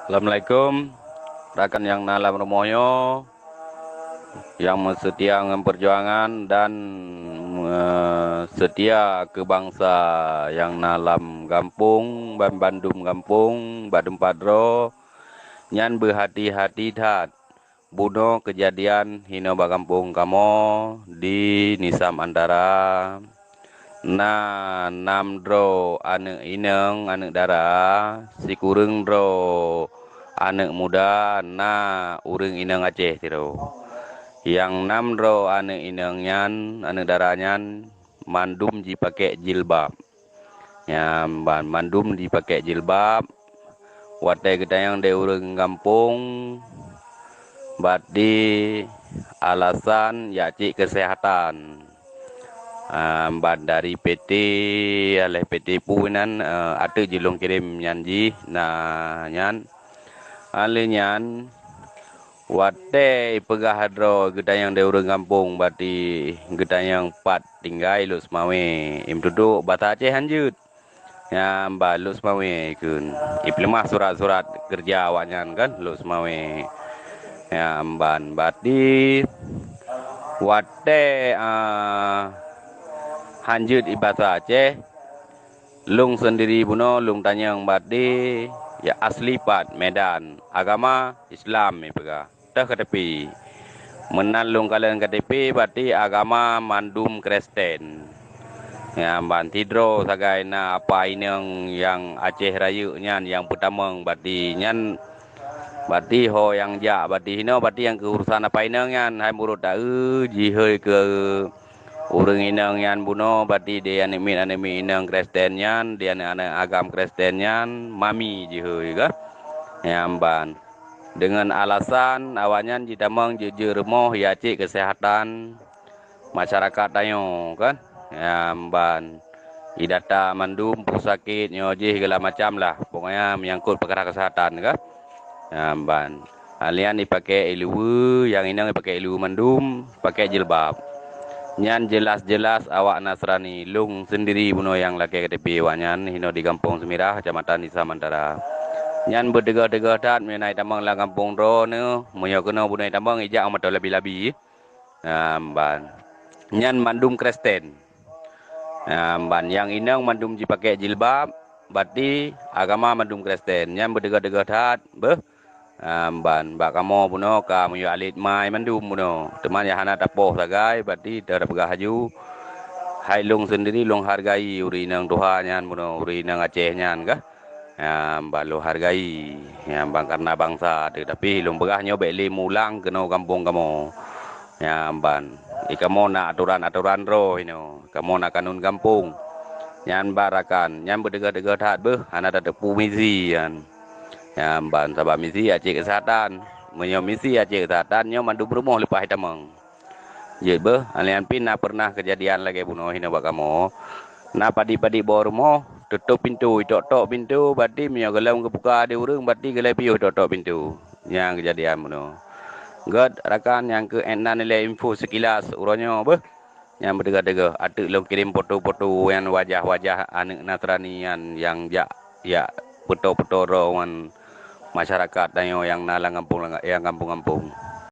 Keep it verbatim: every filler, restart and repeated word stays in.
Assalamualaikum, rakan nyang na lam rumoh nyoe, nyang meuseutia ngon peujuangan dan, eh, seutia keu bansa nyang na lam gampông, ban bandum gampông, bak teumpat droe, nyan beuhati-hati that. Bunoe keujadian hinoe bak gampông kamoe di Nisam Antara, na nam droe aneuëk inong, aneuëk dara, sikureueng droe aneuëk muda, na ureuëng inong Aceh sidroe. Nyang nam droe aneuëk inong nyan, aneuëk dara nyan, mandum jipakék jilbab. Nyan ban mandum jipakék jilbab. Watée geutanyong lé ureuëng gampông, bati alasan jak cek keuseuhatan. Ah, ban dari P T, aléh P T peue nan, eh, ateueh jilong kirém nyan jih, na nyan. Aléh nyan, watée peugah droe geutanyong lé ureuëng gampông, bati geutanyong pat tinggai Lhokseumawe. Imeututoe basa Aceh hanjeuet. Nyan ban Lhokseumawe kheun. Ipeuleumah surat-surat keureuja awaknyan kan, Lhokseumawe. Nyan ban bati watée, ah, hanjeuet ibasa Aceh, lôn seundiri bunoe lôn tanyong bati, ya asli pat Medan, agama Islam ipeugah. Teuh K T P. Meunan lôn kalon K T P, bati agama mandum Kristen. Nyan ban sidroe sagai na apa inong nyang Aceh Rayeuk nyan nyang peutamong, bati nyan, bati ho nyang jak, bati hinoe, bati nyang keu urusan apa inong nyan hai murot taeu jihôi keu ureuëng inong nyan bunoe, bati di aneuëk miet, aneuëk miet inong Kristen nyan, di aneuëk-aneuëk agam Kristen nyan, mami jihôi kah. Nyan ban. Deungon alasan awaknyan jitamong jeuet-jeuet rumoh ya cek keuseuhatan masyarakat tanyoe kan. Nyan ban. Idata mandum, peue sakét nyoe jih, segala macam lah. Pokoknya menyangkut peukara keuseuhatan kan. Nyan ban. Alian ipakék iluweue, nyang inong ipakék iluweue mandum, pakék jilbab. Nyan jeulaih-jeulaih awak Nasrani, lôn seundiri bunoe nyang lakée K T P awaknyan hinoe di Gampông Seumirah, Keucamatan Nisam Antara. Nyan beuteugoh-teugoh that, meunyoe na itamong lam gampông droeneuh, meunyoe keunoe bunoe itamong, ijak u mantong labi-labi. Nyan ban. Nyan mandum Kristen. Nyan ban, nyang inong mandum jipakék jilbab, bati agama mandum Kristen. Nyan beuteugoh-teugoh that, beuh. Nyan ban, bak kamoe bunoe ka meuyue alet mai mandum bunoe. Teuma nyang hana tapoh sagai, bati teupeugah laju, hai lôn seundiri lôn hargai ureuëng inong tuha nyan bunoe, ureuëng inong Aceh nyan kah. Nyan ban lôn hargai, nyan ban kareuna bansa teuh, tapi lôn peugah nyoe bék lé meuulang keunoe gampông kamoe. Nyan ban, di kamoe na atoran-atoran droe inoe, kamoe na kanun gampông. Nyan ban rakan, nyan beuteugoh-teugoh that beuh, hana tateupeue misi nyan. Nyan ban, sabab misi ya cek keuseuhatan. Meunyoe misi ya cek keuseuhatan, nyoe mandum rumoh leupah itamong. Jeuet beuh, alian pih na peureunah keujadian lagée bunoe hinoe bak kamoe. Na padit-padit boh rumoh, teutôp pintoe, itok-tok pintoe, bati meunyoe gohlom geubuka di ureuëng, bati gohlom piôh itok-tok pintoe. Nyan keujadian bunoe. Gét rakan nyang keu ék na nilai info seukilas uroe nyoe beuh. Nyan beuteugoh-teugoh, ateueh lôn kirém foto-foto nyan wajah-wajah aneuëk Nasrani nyan nyang jak, jak peuto-peuto droe ngon masyarakat tanyoe nyang na lam gampông, lam gampông-gampông.